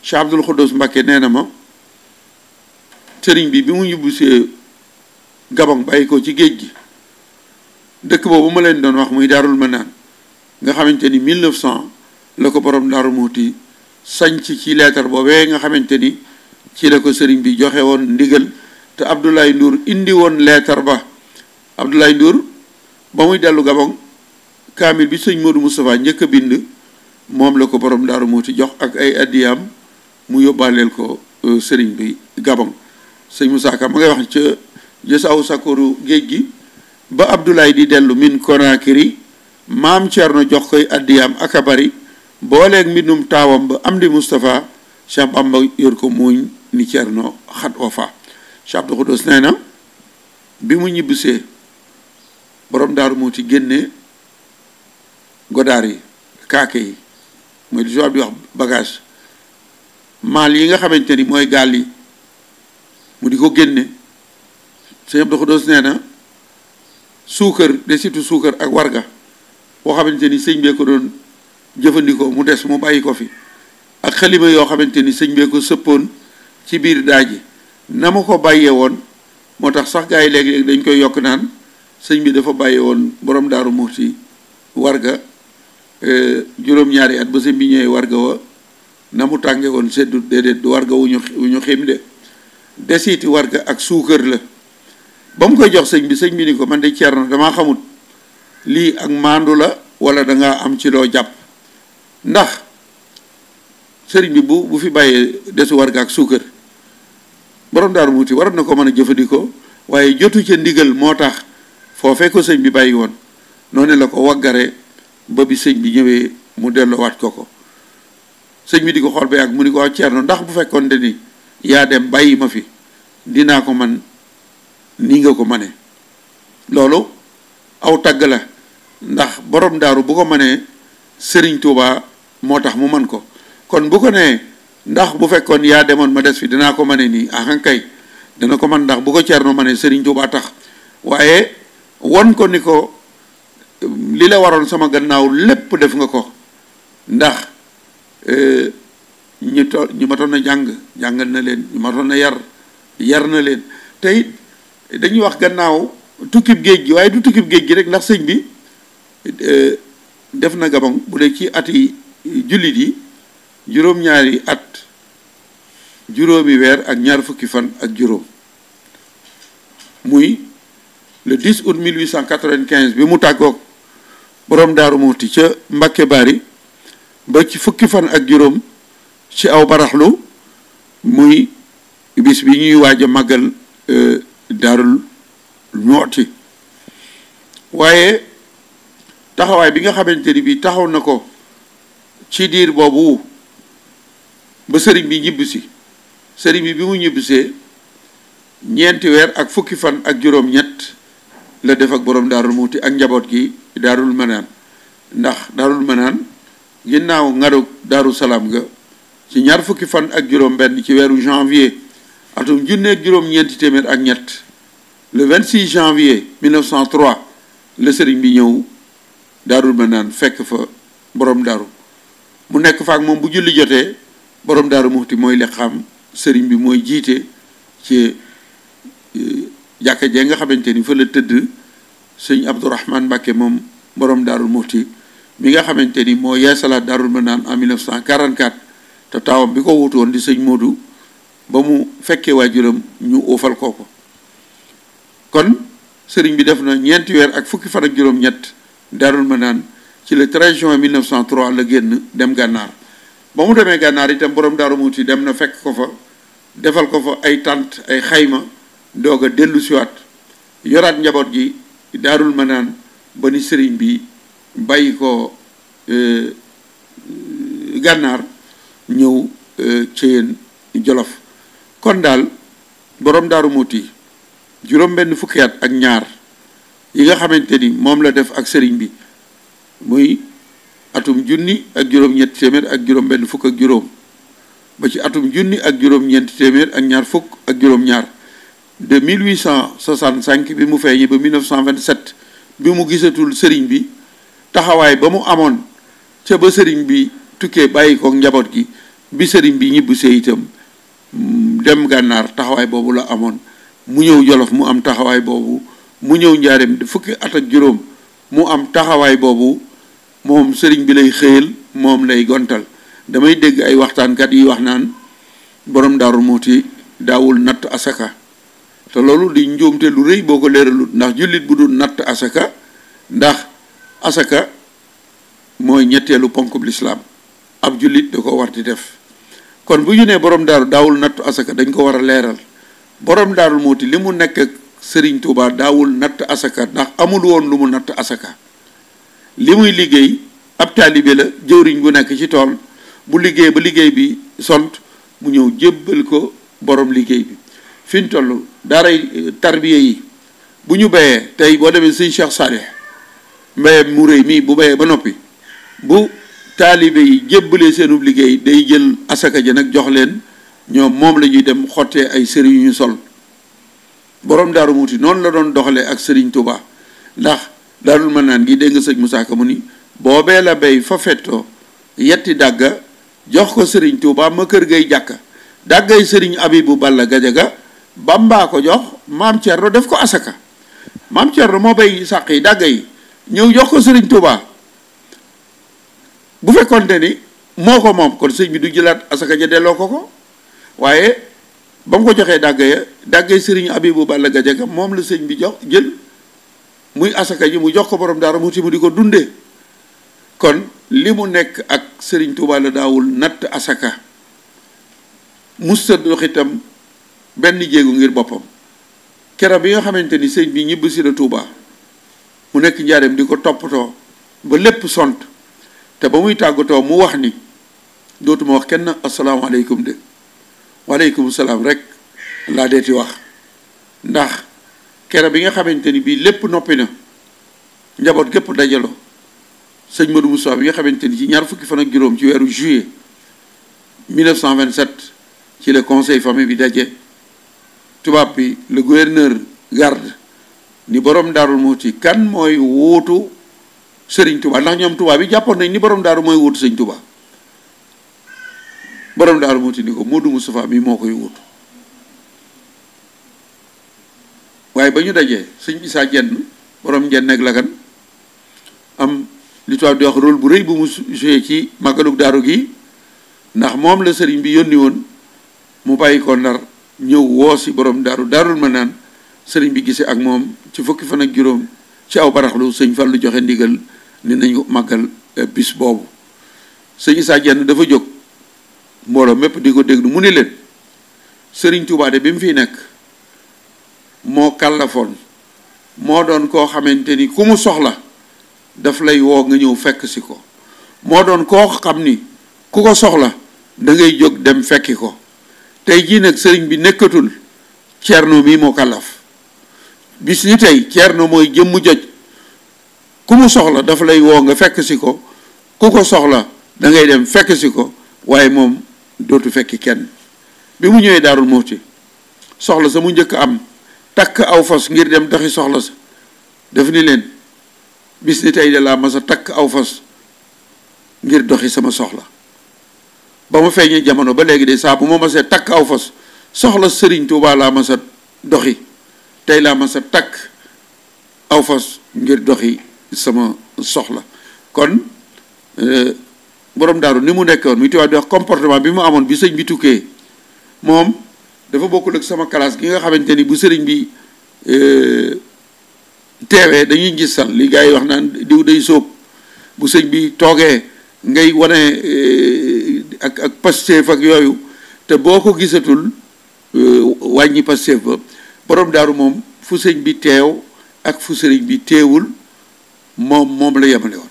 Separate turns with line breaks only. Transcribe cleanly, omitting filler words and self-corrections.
Cheikh Abdoul Khoudous Mbacké nee na ma sëriñ bi mu ñibbisee Gabon bàyyi ko ci géej gi dëkk boobu ma leen doon wax muy Daarul Manaan nga xamante ni 1900 la ko borom Daaru Muxti sañc ci leetar boobee nga xamante ni ci la ko sëriñ bi joxe woon ndigal te Abdoulaye Ndour indi woon leetar ba Abdoulaye Ndour ba muy dellu Gabon kaamil bi sëñ Modou Moustapha njëkk a bind moom la ko borom Daaru Muxti jox ak ay addiyaam mu yóbbaaleel ko sëriñ bi Gabon sëñ Moussa Ka ma ngay wax ca jësaw sakkoru géej gi ba Abdoulaye di dellu min Conakry maam Thierno jox koy addiyaam ak a bari booleeg mbindum taawam ba am di Moustapha Cheikh Bamba yor ko muuñ ni Thierno xat wafa Cheikh Abdou Khoudous nee na bi mu ñibbisee borom Daaru Muxti génne godaar yi kaake yi mooy li tubaab di wax bagage maal yi nga xamante ni mooy gaal yi mu di ko génne sëñ Abdou Khoudous nee na suukar desitu suukar ak warga boo xamante ni sëñ bee ko doon jëfandikoo mu des mu bàyyi ko fi ak xalima yoo xamante ni sëñ bee ko sëppoon ci biir daaji na ma ko bàyyee woon moo tax sax gaa yi léegi dañ koy yokk naan sëñ bi dafa bàyyee woon borom Daaru Muxti warga juróom-ñaari at ba sëñ bi ñëwee warga wa na mu tànge woon seddu déedéet du warga wu ñu xim de desiti warga ak suukar la ba mu koy jox sëñ bi ni ko man de Ceerno damaa xamut lii ak maandu la wala dangaa am ci loo jàpp ndax sëriñ bi bu fi bàyyee desu warga ak suukar borom Daaru Muxti waroon na ko mën a jëfandikoo waaye jotu ca ndigal moo tax foofee ko sëñ bi bàyyi woon noonu la ko waggare ba bi sëñ bi ñëwee mu delloowaat ko sëñ bi di ko xool ba yàgg mu ni ko waaw Ceerno ndax bu fekkoon te ni yaa dem bàyyi ma fi dinaa ko man ni nga ko mane loolu aw tagg la ndax borom daaru bu ko manee sëriñ Tuuba moo tax mu man ko kon bu ko nee ndax bu fekkoon yaa demoon ma des fi dinaa ko mane nii ahankay dana ko man ndax bu ko Ceerno manee sëriñ Tuuba tax waaye won ko ni ko li la waroon sama gannaaw lépp def nga ko ndax ñu matoon na jàngal na leen ñu matoon na yar na leen te it dañuy wax gannaaw tukkib géej gi waaye du tukkib géej gi rek ndax sëñ bi def na Gabon bu dee ci at yi jullit yi juróom-ñaari at juróomi weer ak ñaar fukki fan ak juróom muy le 10 août 1895 bi mu tàggoog borom Daaru Muxti ca Mbakke Bari ba ci fukki fan ak juróom ci aw baraxlu muy bis bi ñuy waaj a màggal Daarul Muxti waaye taxawaay bi nga xamante ni bi taxaw na ko ci diir boobu ba sëriñ bi ñibbisi sëriñ bi mu ñibbisee ñeenti weer ak fukki fan ak juróom-ñett la def ak borom Daarul Muxti ak njaboot gi Daarul Manaan ndax Daarul Manaan ginnaaw ngaru Daaru Salaam ga ci ñaar fukki fan ak juróom-benn ci weeru janvier atum junneeg juróom-ñeenti téeméer ak ñett le 26 janvier 1903 la sëriñ bi ñëw Daarul Manaan fekk fa borom daaru mu nekk fa ak moom bu julli jotee borom Daaru Muxti mooy liqaam sëriñ bi mooy jiite ci jàkka jee nga xamante ni fa la tëdd sëñ Abdourahman Mbacké moom borom Daarul Muxti mi nga xamante ni moo yeesalaat Daarul Manaan en 1944 te taawam bi ko wutu woon di sëñ Modou ba mu fekkee waajuram ñu uufal ko kon sëriñ bi def na ñeenti weer ak fukki fan ak juróom-ñett Daarul Manaan ci le 13 juin 1903 la génn dem gànnaar ba mu demee gànnaar itam borom Daaru Muxti dem na fekk ko fa defal ko fa ay tànt ay xayma doog a dellu siwaat yoraat njaboot gi Daarul Manaan ba ni sëriñ bi bàyyi ko gànnaar ñëw Ceyeen Jolof kon daal borom Daaru Muxti juróom-benn fukki at ak ñaar yi nga xamante ni moom la def ak sëriñ bi muy atum junni ak juróom-ñetti téeméer ak juróom-benn fukk ak juróom ba ci atum junni ak juróom-ñeenti téeméer ak ñaar fukk ak juróom-ñaar de 1865 bi mu feeñee ba 1927 bi mu gisatul sëriñ bi taxawaay ba mu amoon ca ba sëriñ bi tukkee bàyyi ko njaboot gi bi sëriñ bi ñibbisee itam dem gànnaar taxawaay boobu la amoon. mu ñëw Jolof mu am taxawaay boobu, mu ñëw Njaareem fukki at ak juróom mu am taxawaay boobu. moom sëriñ bi lay xëyal, moom lay gontal. damay dégg ay waxtaankat yi wax naan borom Daaru Muxti daawul natt asaka, te loolu di njuumte lu rëy boo ko leeralut, ndax jullit bu dul natt asaka, ndax asaka mooy ñetteelu ponkub lislaam, ab jullit da ko war di def. kon bu ñu nee borom daaru daawul natt asaka dañ ko war a leeral. borom Daaru Muxti li mu nekk ak sëriñ Tuubaa daawul natt asaka, ndax amul woon lu mu natt asaka. li muy liggéey ab taalibe la, jëwriñ bu nekk ci tool, bu liggéey ba liggéey bi sont mu ñëw jébbal ko borom liggéey bi. fi ñu toll daaray tarbiya yi bu ñu béyee tey boo demee sëñ Cheikh Salih mbéyam mu rëy mii bu béyee ba noppi, bu taalibe yi jébbalee seenub liggéey day jël asaka ja nag jox leen, ñoom moom la ñuy dem xottee ay sëriñ yu ñu sol. borom Daaru Muxti noonu la doon doxalee ak sëriñ Touba, ndax Daarul Manaan gi dégg nga sëñ Musaa Ka mu ni boobee la béy fa fettoo yetti dàgga jox ko sëriñ Touba ma kër gay jàkka, dàggay sëriñ Abibu Balla Gajaga Bamba ko jox maam Cerno def ko asaka. maam Cerno moo béy sàq yi dàgga yi ñëw jox ko sëriñ Touba. bu fekkonte ni moo ko moom kon sëñ bi du jëlaat asaka ja delloo ko waaye ba mu ko joxee dàggay sëriñ Abibu Balla Gajaga moom la sëñ bi jox jël muy asaka ji mu jox ko borom Daaru Muxti mu di ko dundee. kon li mu nekk ak sëriñ Touba la daawul natt asaka, musta dox itam benn jéegu ngir boppam. keroog bi nga xamante ni sëñ bi ñibbisi la Touba mu nekk Njaareem di ko toppatoo ba lépp sont, te ba muy tàggatoo mu wax ni dootuma wax kenn asalaamaaleykum de, waaleykum salaam rek laa deeti wax. ndax keroog bi nga xamante ni bii lépp noppi na, njaboot gépp dajaloo, sëñ Modou Moussa bi nga xamante ni ci ñaar fukki fan ak juróom ci weeru juillet 1927 ci le conseil famille bi daje, tubaab bi le gouverneur garde ni borom Daaru Muxti kan mooy wuutu sëriñ Touba, ndax ñoom tubaab bi jàppoon nañ ni borom daaru mooy wuutu sëñ Touba. borom Daaru Muxti ni ko Modou Moustapha mi moo koy wuutu. waaye ba ñu dajee sëñ Issa Diène borom Diène ak Lagan am li tubaab di wax rôle bu rëy bu mu joué ci màggalug daaru gi, ndax moom la sëriñ bi yónni woon mu bàyyi ko Ndar ñëw woo si borom Daarul Manaan. sëriñ bi gisee ak moom ci fukki fan ak juróom ci aw baraxlu sëñ Fallu joxe ndigal ni nañ ko màggal bis boobu. sëñ Issa Diène dafa jóg mbooloo mépp di ko déglu mu ni leen sëriñ Touba de bi mu fiy nekk moo kàllafoon, moo doon koo xamante ni ku mu soxla daf lay woo nga ñëw fekk si ko, moo doon koo xam ni ku ko soxla da ngay jóg dem fekki ko. tey jii nag sëriñ bi nekkatul, Ceerno mii moo kàllaf. bis ni tey Ceerno mooy jëmmu joj, ku mu soxla dafa lay woo nga fekk si ko, ku ko soxla da ngay dem fekk si ko, waaye moom dootu fekki kenn. bi mu ñëwee Daaru Muxti soxla sa mu njëkk am takk aw fas ngir dem doxi soxla sa, daf ni leen bis ni tey de laa mas a takk aw fas ngir doxi sama soxla. ba ma feeñee jamono ba léegi de saa bu ma masee takk aw fas soxla sëriñ Touba laa mas a doxi, tey laa mas a takk aw fas ngir doxi sama soxla. kon borom daaru ni mu nekkoon muy tubaab di wax comportement bi mu amoon bi sëñ bi tukkee, moom dafa bokkul ak sama classe gi nga xamante ni bu sëriñ bi teewee dañuy gisal li gars yi wax naan diw day sóob, bu sëñ bi toogee ngay wane ak Pastef ak yooyu, te boo ko gisatul wàññi Pastef ba. borom daaru moom fu sëñ bi teew ak fu sëriñ bi teewul moom la yemale woon.